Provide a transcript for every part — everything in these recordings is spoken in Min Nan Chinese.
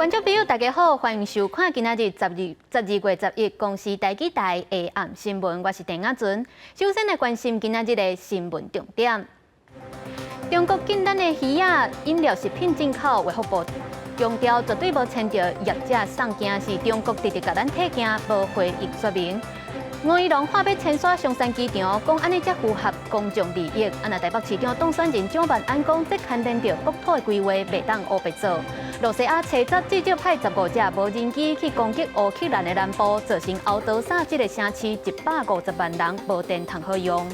觀眾朋友，大家好，歡迎收看今仔日12月11公視台語台下暗新聞，我是鄭亞尊。首先來關心今仔日的新聞重點。中國禁咱的魚仔飲料食品進口，衛福部強調絕對無遷就業者送件，是中國直直共咱退件，無回應說明。吳怡農喊欲遷徙松山機場，講按呢才符合公眾利益。啊，若台北市長當選人蔣萬安講，這牽連著國土的規劃，袂當烏白做。露西亞初十至少派15隻無人機去攻擊烏克蘭的南部，造成敖德薩這个城市150萬人無電通好用。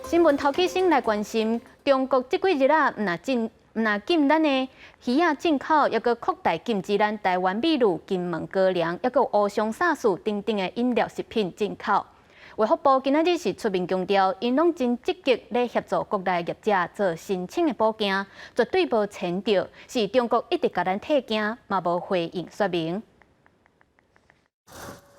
新聞頭起先來關心，中國這幾日啊，毋若禁毋若禁咱的魚仔進口，抑閣擴大禁止咱台灣米露、金門高粱，抑閣有烏松沙士等等的飲料食品進口。衛福部今仔日是出面強調，𪜶攏真積極咧協助國內業者做申請的補件，絕對無遷就，是中國一直共咱退件，嘛無回應說明。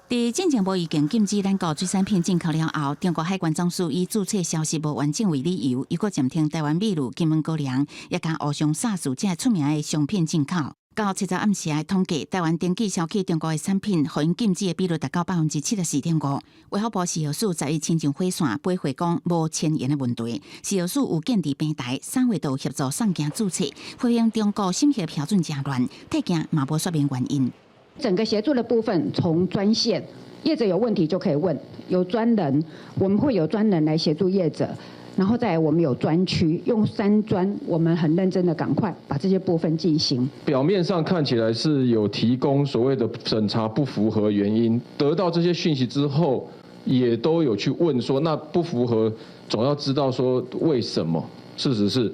佇進前無意見禁止咱國水產品進口了後，中國海關總署以註冊消息無完整為理由，又閣暫停台灣米露、金門高粱，也佮烏松沙士這出名的商品進口。到七十暗時的統計，台灣登記銷去中國的產品，予𪜶禁止的比率達到74.5%。衛福部食藥署十一親像火線回回講無遷延的問題，食藥署有建置平台，3月度協助送件註冊，回應中國審核標準誠亂，退件嘛無說明原因。整個協助的部分，從專線業者有問題就可以問，有專人，我們會有專人來協助業者，然後再來我們有專區，用三專，我們很認真的趕快把這些部分進行。表面上看起來是有提供所謂的審查不符合原因，得到這些訊息之後，也都有去問說，那不符合，總要知道說為什麼？事實是，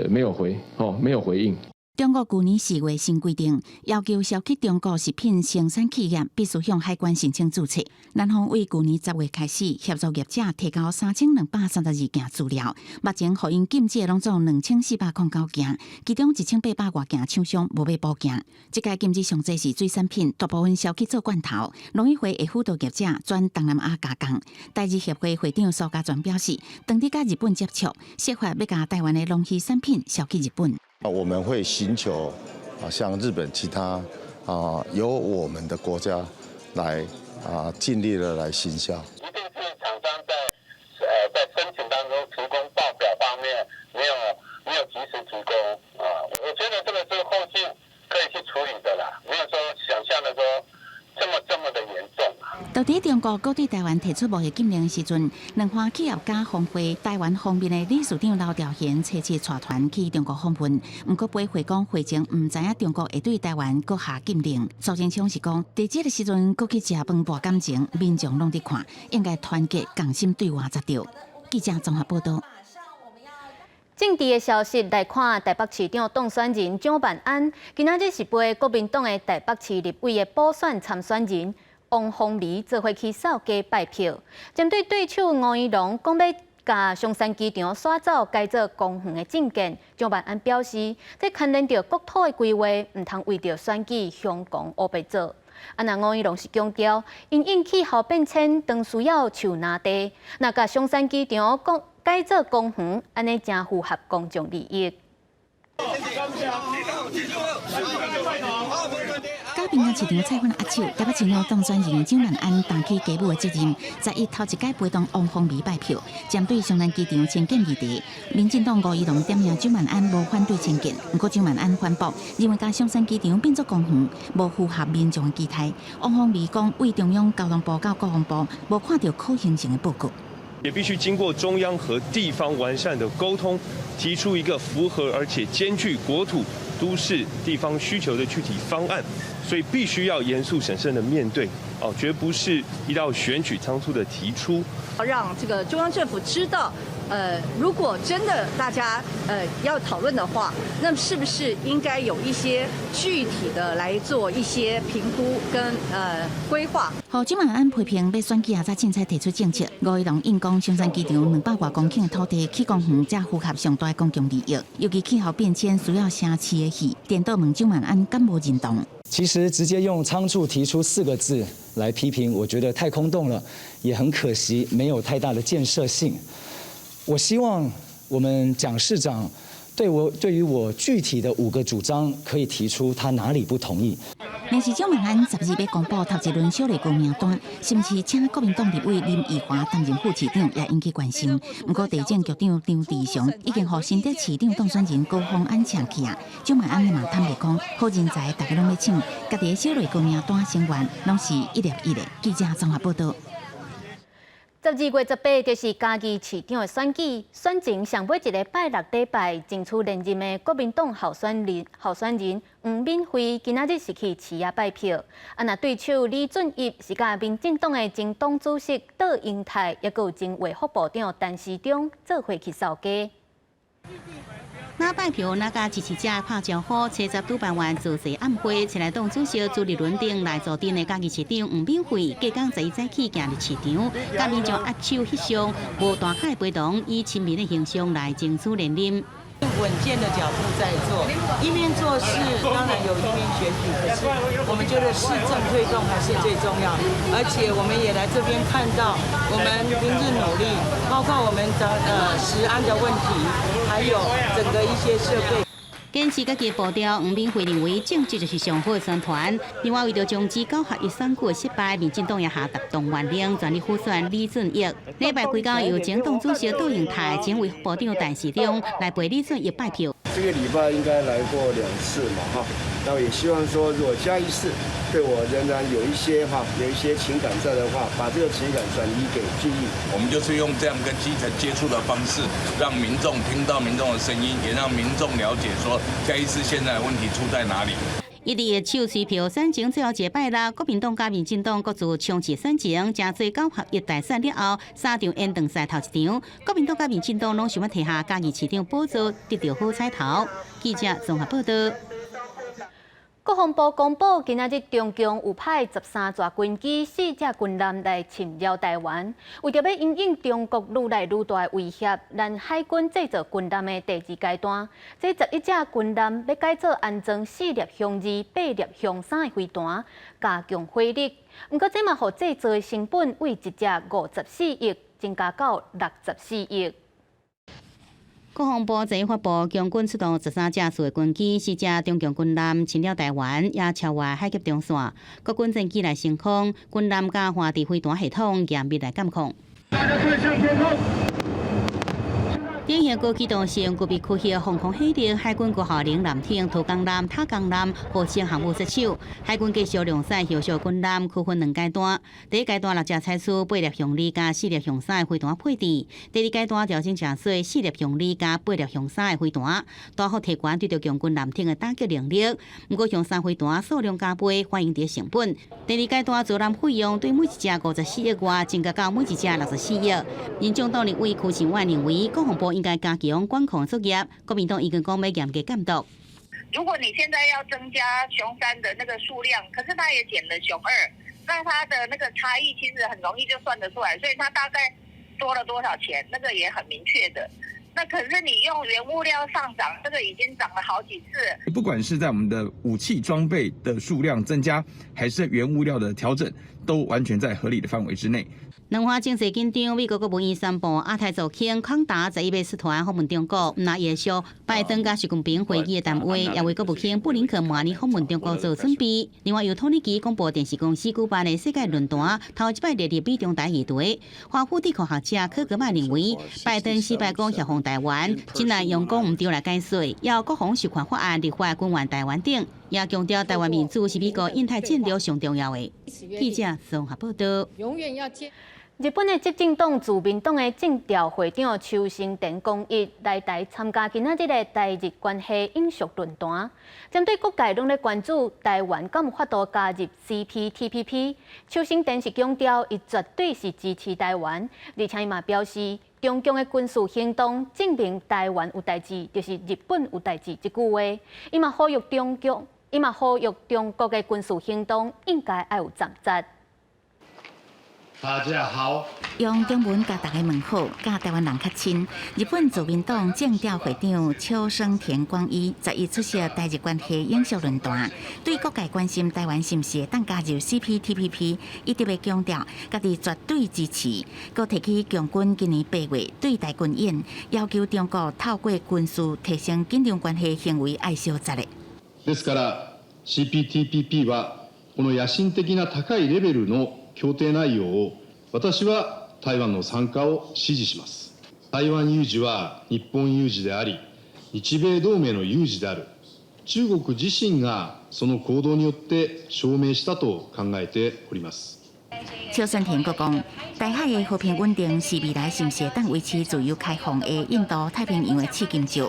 沒有回，哦，沒有回應。中國舊年4月新規定，要求銷去中國食品生產企業必須向海關申請註冊。南方為舊年10月開始協助業者提交3232件資料，目前予𪜶禁止的攏總2409件，其中1800外件廠商無欲補件。這屆禁止上濟是水產品，大部分銷去做罐頭。農委會會輔導業者轉東南亞加工。台日協會會長蘇家全表示，當地佮日本接觸，設法欲共台灣的龍魚產品銷去日本。我們會尋求啊，像日本其他啊，由我們的國家來啊，盡力的來行銷。一定是廠商在申請當中提供報表方面沒有及時提供啊，我覺得這個是後續可以去處理的啦，沒有說想象的說這麼這麼的嚴重。到底中國閣對台灣提出貿易禁令的時陣，兩岸企業家峰會台灣方面的理事長劉兆玄初七帶團去中國訪問，毋過回會講會前毋知影中國會對台灣閣下禁令。蘇貞昌是講，佇這个時陣閣去食飯博感情，民眾攏佇看，應該團結共心對外才對。記者綜合報道。政治的消息來看，台北市長當選人蔣萬安，今仔日是陪國民黨的台北市立委的補選參選人王鴻薇做伙去掃街拜票。針對對手吳怡農講欲共松山機場徙走改做公園的政見，蔣萬安表示，這牽連著國土的規劃，毋通為著選舉相講烏白做。啊，若吳怡農是強調，因應氣候變遷，當需要樹林地，若共松山機場講改做公園，按呢誠符合公眾利益。佮屏東市長蔡粉握手，台北市長當選人蔣萬安擔起家母的責任，十一頭一擺陪同王鴻薇拜票，針對松山機場遷建議題，民進黨吳怡農點名蔣萬安無反對遷建，毋過蔣萬安反駁，認為共松山機場變做公園，無符合民眾的期待。王鴻薇講，對中央交通部佮國防部無看著可行性的報告。也必須經過中央和地方完善的溝通，提出一個符合而且兼具國土、都市、地方需求的具體方案，所以必須要嚴肅審慎的面對，哦，絕不是一到選舉倉促的提出。讓這個中央政府知道，如果真的大家要討論的話，那麼是不是應該有一些具體的來做一些評估跟規劃？予蔣萬安批評欲選舉啊，才凊彩提出政策，吳怡農應講松山機場200外公頃的土地起公園，才符合上大公共利益。尤其氣候變遷需要城市的魚，顛倒問蔣萬安敢無認同？其實直接用倉促提出四個字來批評，我覺得太空洞了，也很可惜，沒有太大的建設性。我希望我們蔣市長對我對於我具體的五個主張，可以提出他哪裡不同意。臨時蔣萬安十二欲公布頭一輪小內閣名單，是毋是請國民黨立委林奕華擔任副市長，也引起關心。毋過地政局長張志祥已經予新竹市長當選人高虹安請去啊。蔣萬安嘛坦白講，好人才大家攏欲搶，家己的小內閣名單成員攏是一粒一粒。記者綜合報道。12月18就是嘉義市長的選舉，選前上尾一个拜六禮拜爭取連任的國民黨候選人黃敏惠，今仔日是去市仔拜票。啊，若對手李俊逸是佮民進黨的前黨主席杜英泰，抑閣有前衛福部長陳時中做伙去掃街。若拜票，若佮支持者拍招呼，車站主辦員造勢暗會，前來黨主席朱立倫等來助陣的嘉義市長黃敏惠，隔工十一早起行入市場，佮民眾握手翕相，無大卡的陪同，以親民的形象來爭取連任。穩健的腳步在做，一面做事，當然有一面選舉，可是我們覺得市政推動還是最重要。而且我們也來這邊看到，我們平日努力，包括我們的食安的問題，還有整個一些設備。堅持家己步調，黃敏惠認為政績就是上好的宣傳。另外，為著終止九合一選舉的失敗，民進黨也下達動員令，全力輔選李俊逸。禮拜規工由前黨主席杜英泰、前衛部長陳時中來陪李俊逸拜票。這個禮拜應該來過兩次嘛，哈。那也希望說，如果嘉義市對我仍然有一些哈，有一些情感在的話，把這個情感轉移給俊逸。我們就是用這樣跟基層接觸的方式，讓民眾聽到民眾的聲音，也讓民眾了解說嘉義市現在的問題出在哪裡。伊佇手吹票選前最後一個拜六，國民黨佮民進黨各自衝刺選情，誠濟九合一大選了後，三場延長賽頭一場，國民黨佮民進黨攏想欲提下嘉義市長寶座，得著好彩頭。記者綜合報道。國防部公布，今仔日中共有派13座軍機、四隻軍艦來侵擾台灣。為著欲因應中國愈來愈大的威脅，咱海軍製造軍艦的第二階段，這11隻軍艦欲改做安裝四粒雄二、八粒雄三的飛彈，加強火力。毋過這嘛，予製造的成本為一隻54億增加到64億。國防部昨發布，共軍出動13架次的軍機，四隻中共軍艦侵擾台灣，也超越海峽中線。國軍戰機來升空，軍艦佮環地飛彈系統嚴密來監控。典型高機動性、具備區域防空火力，海軍高效能艦艇、桃江艦、塔江艦號稱航母殺手。海軍繼續量產後續軍艦，區分兩階段。第一階段六隻採取八粒雄二佮四粒雄三的飛彈配置；第二階段調整成做四粒雄二佮八粒雄三的飛彈，大幅提懸對著共軍艦艇的打擊能力。毋過雄三飛彈數量加倍，反映佇成本。第二階段造艦費用對每一隻54億外，增加到每一隻64億。民眾黨立委柯信遠認為，國防部應該加強管控作業，國民黨已經講欲嚴格監督。如果你現在要增加雄三的那個數量，可是他也減了雄二，那它的那個差異其實很容易就算得出來，所以它大概多了多少錢，那個也很明確的。那可是你用原物料上漲，這個已經漲了好幾次。不管是在我們的武器裝備的數量增加，還是原物料的調整，都完全在合理的範圍之內。兩岸情勢緊張，美國國務院宣布亞太助卿康達十一欲率團訪問中國，毋但延續拜登佮習近平會議的談話，也為國務卿布林肯明年訪問中國做準備。另外，由土耳其廣播電視公司舉辦的世界論壇，頭一擺列入美中台議題。華府智庫學者柯格曼認為，拜登四擺講協防台灣，真難用講毋著來解釋，要國防授權法案立法軍援台灣等，也強調台灣民主是美國印太戰略上重要的。記者綜合報道。永遠要日本的執政黨自民黨的政調會長沖繩田光一來台參加今仔日的台日關係永續論壇，針對各界攏咧關注台灣敢有法度加入 CPTPP，沖繩田是強調，伊絕對是支持台灣，而且伊嘛表示，中共的軍事行動證明台灣有代誌，就是日本有代誌這句話，伊嘛呼籲中共，伊嘛呼籲中國的軍事行動應該愛有暫停。大家好，用中文共大家問好，佮台灣人較親。日本自民黨政調會長秋生田光一11出席台日關係永續論壇，對各界關心台灣是毋是會當加入 CPTPP，伊特別強調，家己絕對支持。閣提起共軍今年8月對台軍演，要求中國透過軍事提升緊張關係行為愛小責的。ですから CPTPP はこの野心的な高いレベルの協定内容を私は台灣の参加を支持します。台灣有事は日本有事であり、日米同盟の有事である。中國自身がその行動によって証明したと考えております。邱生田閣講，台海的和平穩定是未來是毋是會當維持自由開放的印度太平洋的試金石。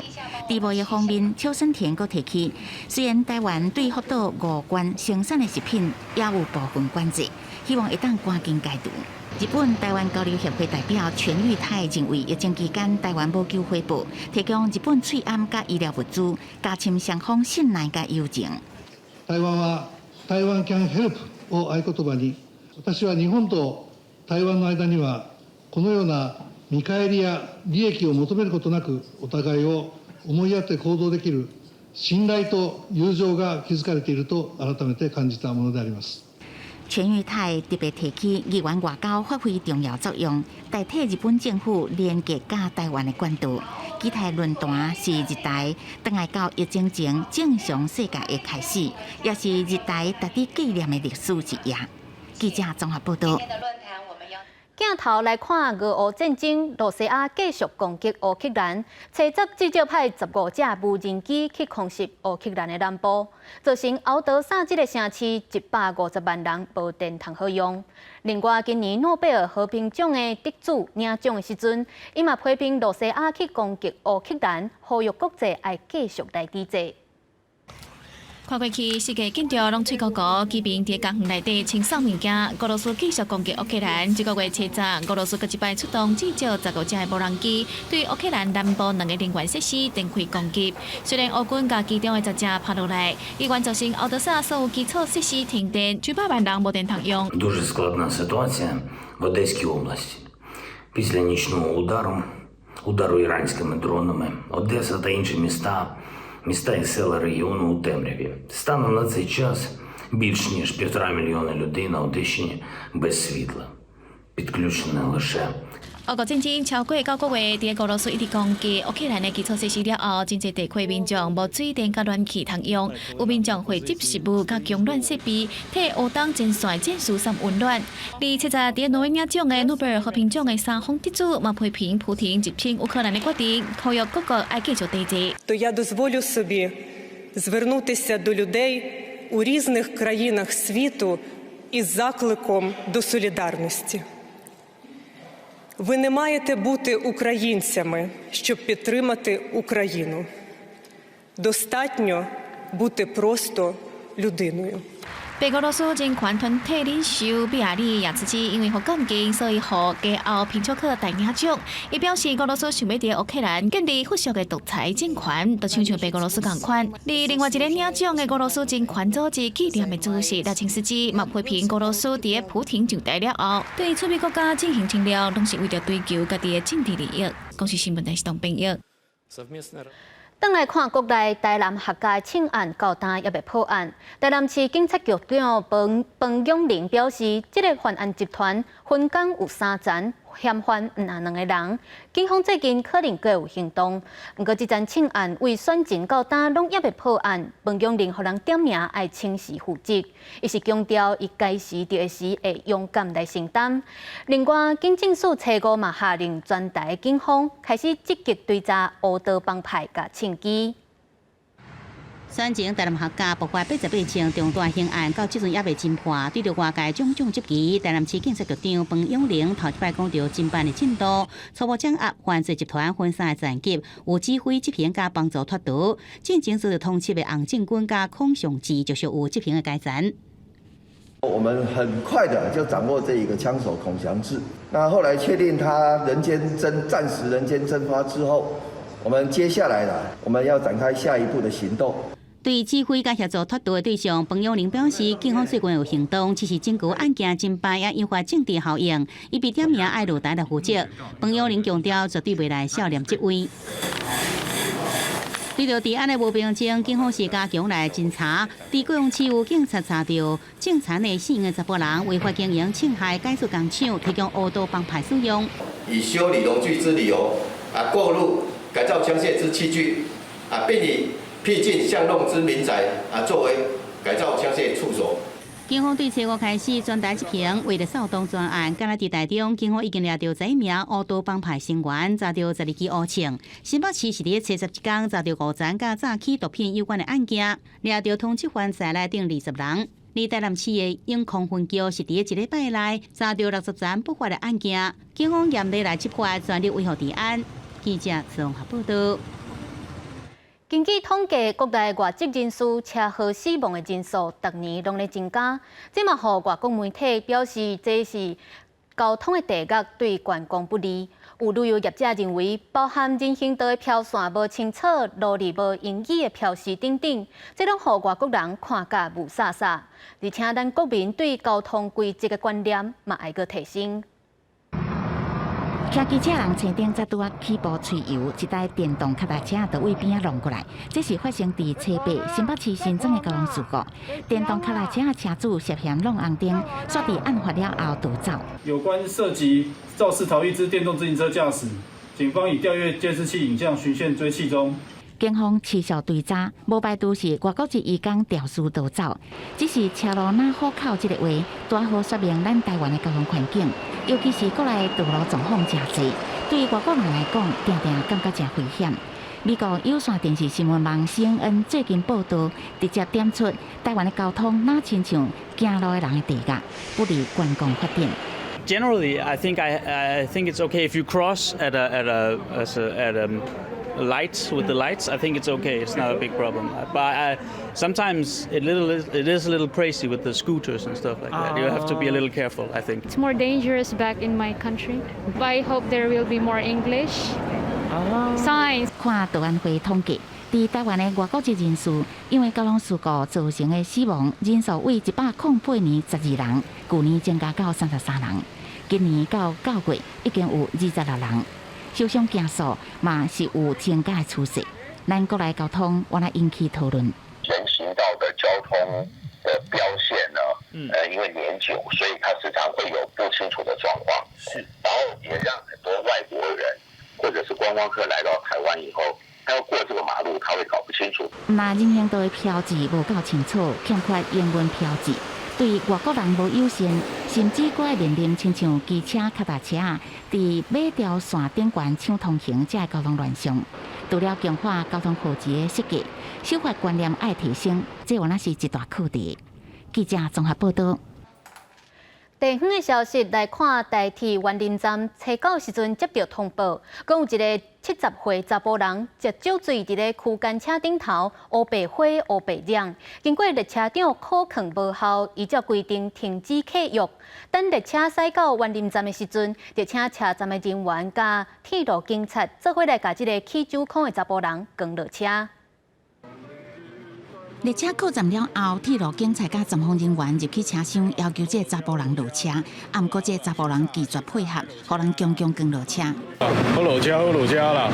佇貿易方面，邱生田閣提起，雖然台灣對福島五縣生產的食品也有部分管制，希望會當趕緊解除。日本台灣交流協會代表全裕泰認為，疫情期間台灣無求回報，提供日本喙罨佮醫療物資，加深雙方信賴佮友情。台灣は台灣 can help を合言葉に、私は日本と台灣の間にはこのような見返りや利益を求めることなくお互いを思いやって行動できる信頼と友情が築かれていると改めて感じたものであります。全裕泰特別提起議員外交發揮重要作用，代替日本政府連結佮台灣的管道。其他論壇是日台轉來到疫情前正常世界的開始，也是日台值得紀念的歷史一頁。記者綜合報道。鏡頭來看俄烏戰爭，羅西亞繼續攻擊烏克蘭，初十至少派15架無人機去空襲烏克蘭的南部，造成敖德薩這个城市150萬人無電通好用。另外，今年諾貝爾和平獎的得主領獎的時陣，伊嘛批評羅西亞去攻擊烏克蘭，呼籲國際愛繼續來抵制。看過去世界建築攏翠糊糊，居民佇公園內底清掃物件。俄羅斯繼續攻擊烏克蘭，這個月初十，俄羅斯閣一擺出動至少15架的無人機，對烏克蘭南部兩个能源設施展開攻擊。雖然烏軍共其中的10隻拍落來，依然造成敖德薩所有基礎設施停電，幾百萬人無電通用。 Дуже складна ситуація в Одеській області. Після нічного удару, удару іранськими дронами, Одеса та інші міста і села регіону у темряві. Станом на цей час більш ніж 1,5 мільйони людей на Одещині без світла. Підключені лише 俄烏戰爭超過9個月，佇俄羅斯一直攻擊烏克蘭的基礎設施了後，真濟地區民眾無水電佮暖氣通用，有民眾匯集食物佮供暖設備，替烏東前線戰士送溫暖。而七十佇挪威領獎的諾貝爾和平獎的三方得主，嘛批評普廷入侵烏克蘭的決定，呼籲各國愛繼續抵制。 То я дозволю собі звернутися до людей у різних країнах світу із закликом до солідарності. Ви не маєте бути українцями, щоб підтримати Україну. Достатньо бути просто людиною. 白俄羅斯人權團體領袖比亞里亞茨基因為予監禁，所以予加後平丘克代領獎。伊表示，俄羅斯想欲佇烏克蘭建立復屬的獨裁政權，就親像白俄羅斯仝款。而另外一个領獎的俄羅斯人權組織紀念的主席拉欽斯基嘛批評俄羅斯佇普廷上台了後，對出面國家進行侵略，攏是為著追求家己的政治利益。公視新聞台是董編譯。轉來看國內台南客家槍案到今猶未破案。台南市警察局長彭彭永霖表示，這个犯案集團分工有三層，嫌犯毋但兩个人。警方最近可能閣有行動。毋過這樁槍案為選前到今攏猶未破案，彭永霖予人點名愛誠實負責，伊是強調伊該時就時會勇敢來承擔。另外，警政署初五嘛下令全台警方開始積極追查烏道幫派佮槍支。選前台南客家爆發88槍重大刑案，到這陣猶未偵破，對著外界種種質疑，台南市警察局長彭永霖頭一擺講著偵辦的進度，初步掌握犯罪集團分三个層級，有指揮執行佮幫助脫逃。進前遭通緝的洪正軍佮孔尚志就屬有執行的階層。我們很快的就掌握這一個槍手孔祥志，那後來確定他人間蒸暫時人間蒸發之後，我們接下來啦，我們要展開下一步的行動。對指揮佮協助脫逃的對象，彭永玲表示，警方最近有行動，只是證據案件偵辦也引發政治效應，伊被點名愛落台來負責。彭永玲強調，絕對袂來少年這位。對著治安的無平靜，警方是加強來偵查。佇高雄市有警察查著種田的四個查埔人違法經營銃械改造工廠，提供烏道幫派使用。以修理農具之理由啊，購入改造槍械之器具啊，並以僻靜巷弄之民宅啊，作為改造槍械處所。警方對初五開始全台執行為了掃蕩專案，敢若佇台中，警方已經掠著11名烏道幫派成員，查著12支烏槍。新北市是佇初十一工查著五宗佮詐欺毒品有關的案件，掠著通緝犯在內頂20人。而台南市的永康分局是佇一禮拜內查著60宗不法的案件，警方嚴厲來執法，全力維護治安。記者綜合報道。根據統計，國內外籍人士車禍死亡的人數，逐年攏咧增加。這嘛予外國媒體表示，這是交通的地獄，對觀光不利。有旅遊業者認為，包含人行道的標線無清楚、路字無英語的標示等等，這攏予外國人看甲霧煞煞。而且，咱國民對交通規則的觀念嘛愛閣提升。騎機車人車頂才拄仔起步吹油，一台電動腳踏車就對邊仔挵過來。這是發生佇初八新北市新莊的交通事故。電動腳踏車的車主涉嫌挵紅燈，煞佇案發了後逃走。有關涉及肇事逃逸之電動自行車駕駛，警方已調閱監視器影像循線追緝中。警方持續追查，無排除是外國籍移工肇事逃走。只是車路若好口這個話，拄好說明咱台灣的交通環境，尤其是國內道路狀況誠濟，對外國人來講，定定感覺誠危險。美國有線電視新聞網 CNN 最近報道，直接點出台灣的交通若親像行路的人的地獄，不利觀光發展。 Generally, I think it's okay if you cross at a lights with the lights. I think it's okay. It's not a big problem. But sometimes it is a little crazy with the scooters and stuff like that. You have to be a little careful, I think. It's more dangerous back in my country. But I hope there will be more English signs. 看道安會統計，佇台灣的外國籍人士因為交通事故造成的死亡人數，為108年12人，舊年增加到33人，今年到9月已經有26人。受傷件數嘛是有增加的趨勢。咱國內交通，我來引起討論。人行道的交通的標線呢，因為年久，所以它時常會有不清楚的狀況。然後也讓很多外國人或者是觀光客來到台灣以後，他要過這個馬路，他會搞不清楚。若人行道的標誌無夠清楚，欠缺英文標誌，對外國人無友善，甚至閣愛面臨親像機車、腳踏車佇馬條線頂懸搶通行，這个交通亂象。除了強化交通號誌的設計，守法觀念愛提升，這原來是一大課題。記者綜合報道。地方的消息來看，台鐵員林站初九時陣接著通報，講有一个70歲查埔人食酒醉佇咧區間車頂頭烏白火烏白嚷，經過列車長苦勸無效，依照規定停止客運。等列車駛到員林站的時陣，就請車站的人員佮鐵路警察做伙來共這个起酒空的查埔人扛落車。列車靠站了後，鐵路警察佮站方人員入去車廂，要求這个查埔人落車。啊，毋過這个查埔人拒絕配合，予人強強扛落車。好落車，好落車啦！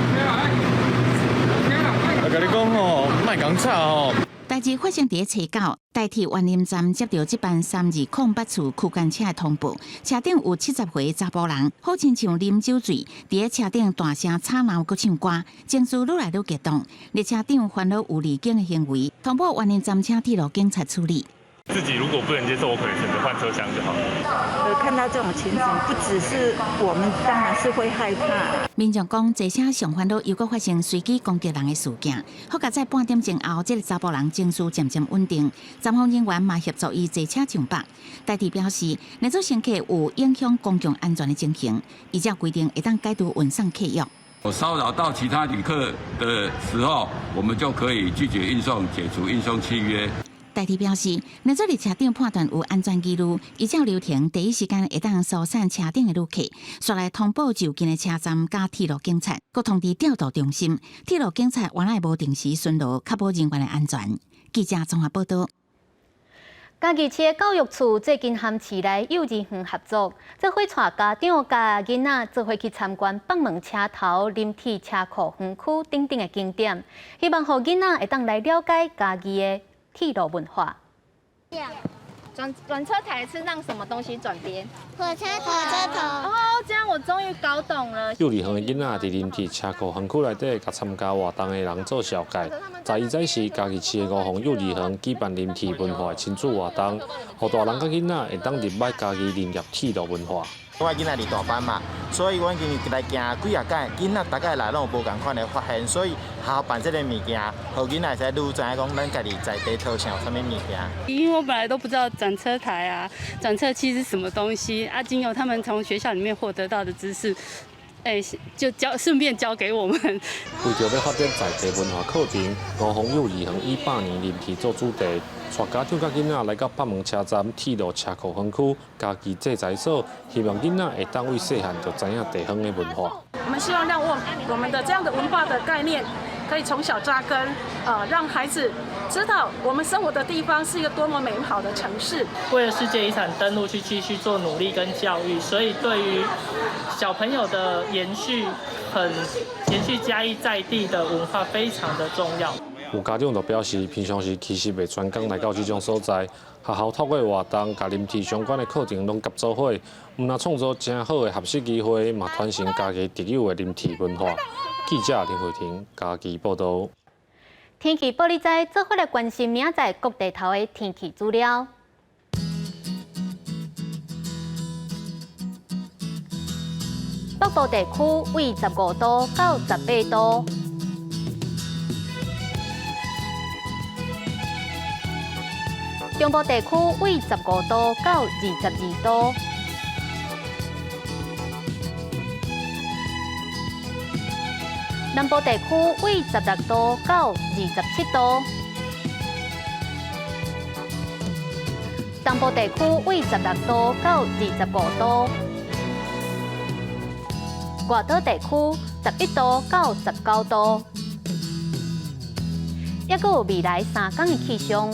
我共你講吼，莫共吵吼。代誌發生佇初九，台鐵員林站接著這班3208次區間車的通報，車頂有70歲查埔人，好親像啉酒醉，佇車頂大聲吵鬧，閣唱歌，情緒愈來愈激動。列車長煩惱有離境的行為，通報員林站請鐵路警察處理。自己如果不能接受，我可能選擇換車廂就好了。看到這種情形，不只是我們，當然是會害怕。民眾講，坐車上煩惱又閣發生隨機攻擊人的事件。好佳哉半點鐘後，這个查埔人情緒漸漸穩定，站方人員嘛協助伊坐車上北。台鐵表示，若做乘客有影響公共安全的情形，依照規定會當解除運送契約。有騷擾到其他旅客的時候，我們就可以拒絕運送，解除運送契約。台鐵表示，若做列車長判斷有安全疑慮，依照流程第一時間會當疏散車頂的旅客，煞來通報就近的車站佮鐵路警察，閣通知調度中心。鐵路警察原來無定時巡邏，確保人員的安全。記者綜合報道。嘉義市的教育處最近和市內幼兒園合作，做伙帶家長佮囡仔做伙去參觀北門車頭林鐵車庫園區等等的景點，希望予囡仔會當來了解嘉義的鐵路文化。轉轉車台是讓什麼東西轉邊？火車頭。火車頭。哦，這樣我終於搞懂了。幼兒園的囡仔佇林鐵車庫園區內底，共參加活動的人做紹介。12早是嘉義市的吳鳳幼兒園舉辦林鐵文化親子活動，予大人佮囡仔會當入捌嘉義林業鐵路文化。我囡仔佇大班嘛，所以阮今日來行幾仔屆，囡仔逐擺來攏有無仝款的發現，所以學校辦這个物件，予囡仔會使愈知影講咱家己在地土上有啥物物件。因為我本來都不知道轉車台啊、轉車器是什麼東西啊，經由他們從學校裡面獲得到的知識，就教順便教給我們。為著欲發展在地文化課程，吳鳳幼兒園以百年林鐵做主題，帶家長佮囡仔來到北門車站鐵路車庫園區嘉義製材所，希望囡仔會當為細漢就知影地方的文化。我們希望讓我們的這樣的文化的概念可以從小扎根，讓孩子知道我們生活的地方是一個多麼美好的城市。為了世界遺產登錄去繼續做努力跟教育，所以對於小朋友的延續，很延續嘉義在地的文化非常的重要。有家長就表示，平常時其實袂專工來到這種所在，學校透過活動，共林鐵相關的課程攏結做伙，毋但創造誠好的學習機會，嘛傳承嘉義特有的林鐵文化。記者林慧婷嘉義報道。天氣報你知，做伙來關心明仔載各地頭的天氣資料。北部地區為15度到18度。中部地區為15度到22度。南部地區為16度到27度。東部地區為16度到25度。外島地區11度到19度。猶閣有未來3天的氣象。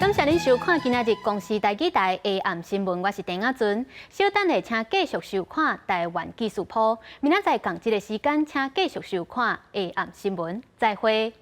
感謝您收看今仔日公視台語台下暗新聞，我是鄭亞尊。稍等下，請繼續收看台灣技術鋪。明仔載仝這个時間，請繼續收看下暗新聞。再會。